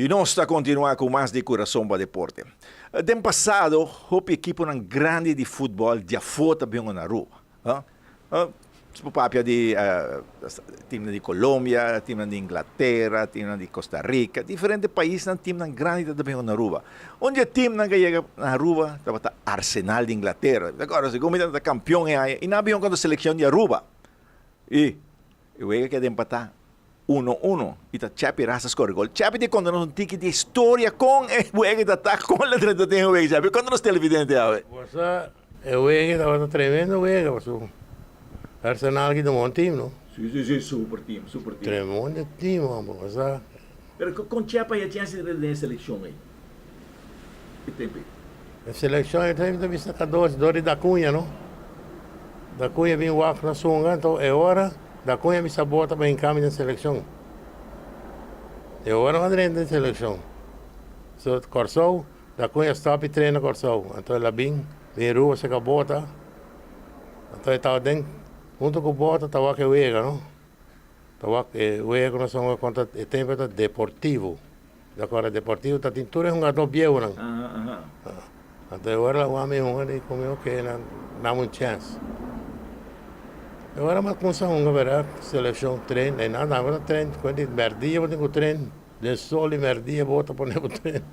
I nos ta kontinuá ku mas di Kurason pa Deporte. Den pasado, hopi ekiponan grandi di futbòl djafó ta bin na Aruba. Nos por papia di timnan di Colombia, timnan di Inglatera, timnan di Costa Rica, diferente paisnan timnan grandi ta bin na Aruba. Un di e timnan ku a yega na Aruba tabata Arsenal di Inglatera. Mi ta kòrda segun mi tabata kampion e aña i nan a bin kontra selekshon di Aruba. I e wega keda empatá uno uno i ta Chappy Ras a skore gol. Chappy ta konta nos un tiki di historia kon e wega ta ta, kon la drenta den e wega Chappy. Konta nos televidente awe. Bo sa e wega tabata tremendo wega pasobra Arsenal ki ta un bon team no. Si si si super team super team. Tremendo team homber bo sa. Pero kon Chappy a haya chance di drenta den e selekshon ei e tempo ei? E selekshon ei tempo ta bisa kados dor di Da Cunha no. Da Cunha bin wak na sunga anto e ora Da Cunha bisa bota pa hinkami den selekshon. E ora nan a drenta den selekshon. So Kòrsou Da Cunha stòp i trena Kòrsou anto el a bin bin Aruba seka bota anto e tabata den hunto ku bota ta wak e wega no. Ta wak e wega ku nos a hunga kontra e tempo ta Deportivo. Ta kòrda Deportivo ta tin tur e hungadó bieunan. Anto e ora la wak mi hunga di ku mi oke nan dam un chèns. E ora mi a kumsa hunga bèrdat selekshon tren e nan tambe ta tren ku di mèrdia bo tin ku tren den sol di mèrdia bo ta pone bo tren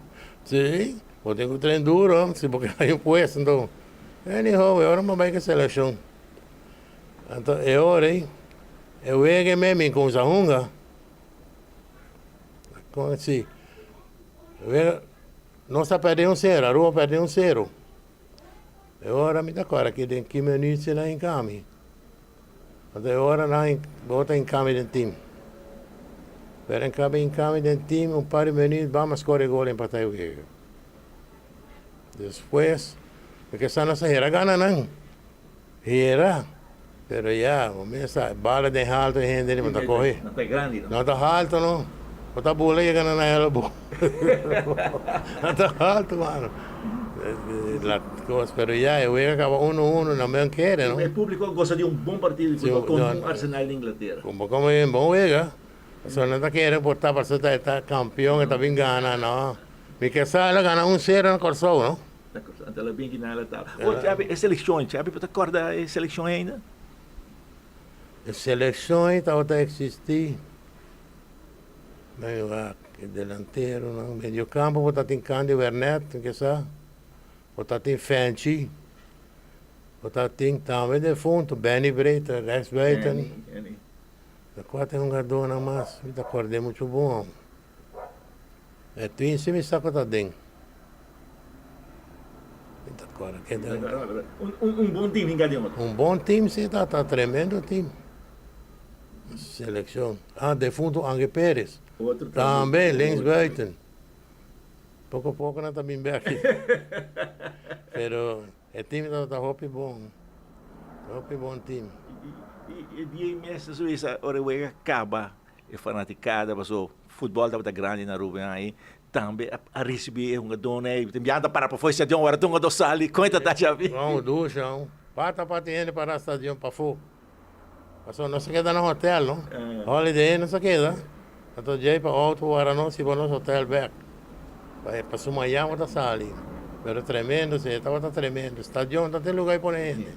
si bo tin ku tren duro si bo ke haña un puesto anto anyhow e ora mi a bai ku e selekshon anto e ora ei e wega mi mi kumsa hunga. Kon si nos a perde un sero, Aruba a perde un sero. E ora mi ta kòrda ki den ki minuut si nan hinka mi. Anto e ora nan bo ta hinka mi den tim. Pero nan kaba hinka mi den tim un par di minuut bam a skore gol empatá e wega. Despues mi ke sa nos a hera gana nan. Hera, pero ya, bo mes sa, bala den halto e hende no ta kohe. No ta grandi no. No ta halto no. Bo ta bula yega na nan elbow. No ta halto mano. La kos, pero ya, e wega kaba uno uno, nan men kere no. E publico a gosa di un bon partido di futbol kontra un Arsenal di Inglatera. Como como un bon wega. Pasobra nan ta kere por ta pasobra ta e ta kampion, e ta bin gana, no. Mi ke sa el a gana un sero na Kòrsou no. Anto la bin kinan la tabla. Oh Chapi, e seleccion, Chapi bo ta corda e seleccion ainda? E seleccion ei tabata existi, men wak, e delanteronan, mediocampo bo ta tin Candy Wernet, ke sa, bo ta tin Fenchi, bo ta tin tambe defunto Benny Breter, rechtsbuiten. Benny, Benny. Ta kua tin hungadornan mas, mi ta cord'e mucho bon. E twin si mi sa ku ta den. Mi ta kòrda ke den. Un bon team hinka den otro. Un bon team si ta ta tremendo team. Selekshon. Ah defunto Ange Perez. Tambe linksbuiten. Poko poko nan ta bin bek. Pero e team tabata hopi bon. Hopi bon team. I e dia ei mes ta suisa ora e wega kaba. E fanaticada paso futbol tabata grandi na Aruba en tambe a ricibi e hungadornan ey tin biaha ta para pafo e stadion ora tur hungador sali con e ta ta Xavi? No dushi aun pata pata hende para stadion pafo pasobra nos a keda na hotel no Holiday Inn nos a keda anto djey pa auto wara nos hiba nos hotel bek pa su mayan bo ta sali pero tremendo si e tabata tremendo stadion ta tin lugar pone hende.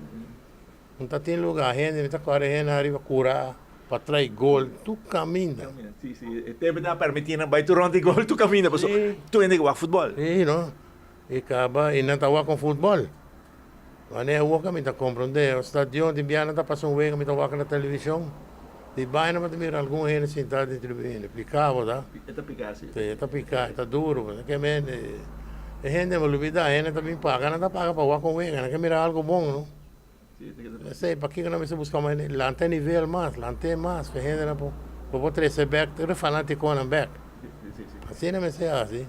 No ta tin luga hende mi ta kore hende ariba kura pa trai gol tur kaminda. Si si e tempo ta permiti nan bai tur rond di gol tur kaminda paso tur hende ke wak futbol. Si no i kaba i nan ta wak un futbol wanneer awor mi ta kompronde stadion di biaha nan ta pasa un wega mi ta wak na televishon di baina bo ta mira algun hende sinta den tribuna pika bo ta. E ta pika si. Si e ta pika e ta duro ke men e hende bo lubida hende ta bin paga nan ta paga pa wak un wega nan ke mira algo bon no. Esei pakiko nan mester buska mas lanta e nivel mas, lant'é mas pa e hendenan por por trese bek tur e fanatikonan bek. Asina mester hasi.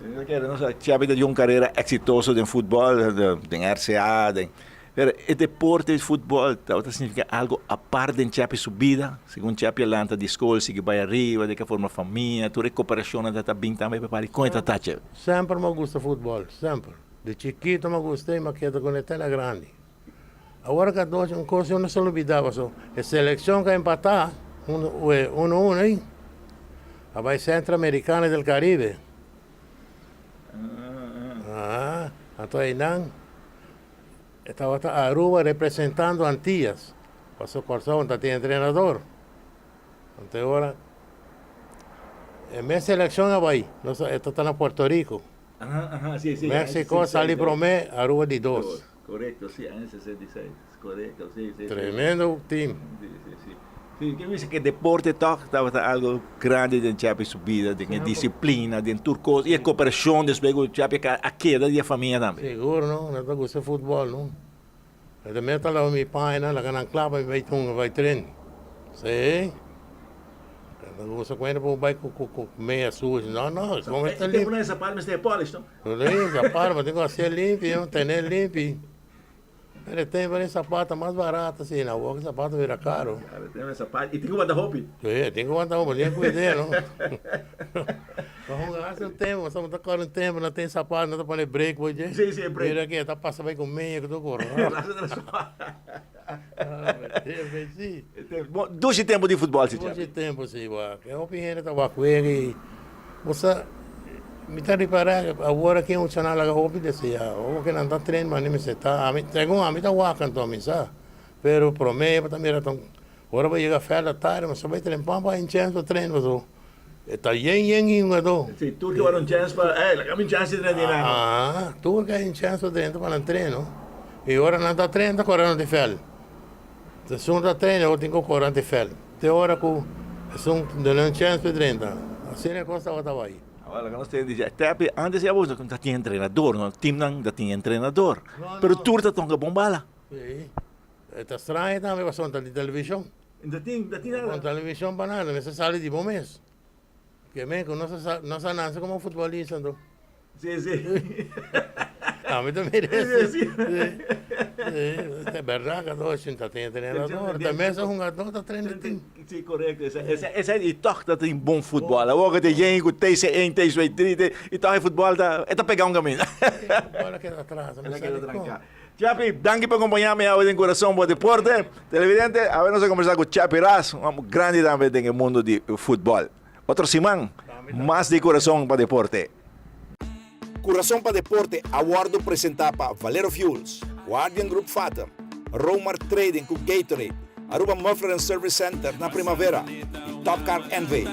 Nos a Xavi ta di un karera eksitoso den futbòl, den RCA, den pero e deporte di futbòl tabata signifiká algu apart den Xavi su bida, segun Xavi a lanta di skol sigui bai ariba, den ke forma famia, tur e koperashonnan ta bin tambe pa parti. Kon e ta ta Xavi? Semper mi a gusta futbòl, semper. Di chikito mi a gusta i mi a keda kuné te na grandi. Awor ka dos un kos yo no sa lubida paso e selekshon ka empatá uno uno ei a bai Centro Americano del Caribe. Anto einan e tabata Aruba representando Antillas, paso Kòrsou no ta tin entrenador. Anto e ora e mes selekshon a bai, nos e ta na Puerto Rico. Mexico a sali promé, Aruba di dos. Korekto, si, aña 66. Korekto, si, si. Tremendo team. Si, si, si. Si, ke bisa ke deporte tòg tabata algo grandi den Chapi su bida, den e disiplina, den tur kos, i e koperashon despues ku Chapi a keda di e famia tambe. Sigur no, nan ta gusta futbòl no. E ta mester laba mi paña, laga nan kla pa mi bai tunga bai tren. Si. Nan ta gusta kuenta pa bo bai ku ku ku mea sushi. No, no, e mester limpi. E tempu nan e sapato mester e polish no? Si, sapato bo tin ku hasié limpi, tene limpi. Pero e tempu e sapato mas barato asina, awor ku sapato bira karo. Claro, e tempu e sapato, i tin ku wanta hopi. Si, e tin ku wanta hopi, tin ku kuid'é no. Pa hunga hasta un tempu, nos ta kore un tempu, no tin sapato, no ta pone brek bo dje. Si, si, e brek. Mira aki, e ta pasa bai ku meña ku tur ku ròp. Si. Bon, dushi tempu di futbòl si, Chapi. Dushi tempu si, wak. E hopi hende ta wak wega i bo sa. Mi ta ripará awor aki un chana laga hopi deseá. Ora ku nan ta train mane mester ta. Ami, segun ami ta wak anto mi sa. Pero promé bo ta mira ta ora bo yega vèlda tardi bo sa bai train pampa hay un chèns pa train pasobra e ta yen yen di hungadó. Si, tur ke wòrdu un chèns pa, ey, laga mi un chèns di train di nan. Aha, tur ke hay un chèns pa train ta pa nan train no. I ora nan ta train ta kore nan di vèld. Esun ta train e otro tin ku kore nan di vèld. Te ora ku esun duna un chèns pa e drenta. Asina e kos tabata bai. Awor laga nos tende dice, Tepi, antes ya bo ta tin entrenador, no? Teamnan ta tin entrenador. Pero tur ta tonga bon bala. Sí. E ta straño tambe pasobra ta di televishon. No tin, no tin nada. No televishon pa nada, mester sali di bo mes. Ke men ku nos a nos a nase komo futbolista anto. Sí, sí. Ami ta mira Sí, sí. Sí, ta berdad ku ato sin ta tin entrenador, ta mes e hungador ta train e team. Sí, korekto. Esa, esa, esa i tòg ta tin bon futbòl. Awor ku ta yen ku TC un, TC twee, tri, te, i tòg e futbòl ta, e ta pega un kaminda. E futbòl a keda atras, a keda tranká. Chapi, danki pa kompañá mi awe den Kurason bo Deporte. Televidente, awe nos a kombersá ku Chapi Ras, un hòmber grandi tambe den e mundu di futbòl. Otro siman, mas di Kurason pa Deporte. Kurason pa Deporte a wòrdu presentá pa Valero Fuels, Guardian Group Fatum, Romar Trading ku Gatorade, Aruba Muffler and Service Center na Primavera i Top Car NV.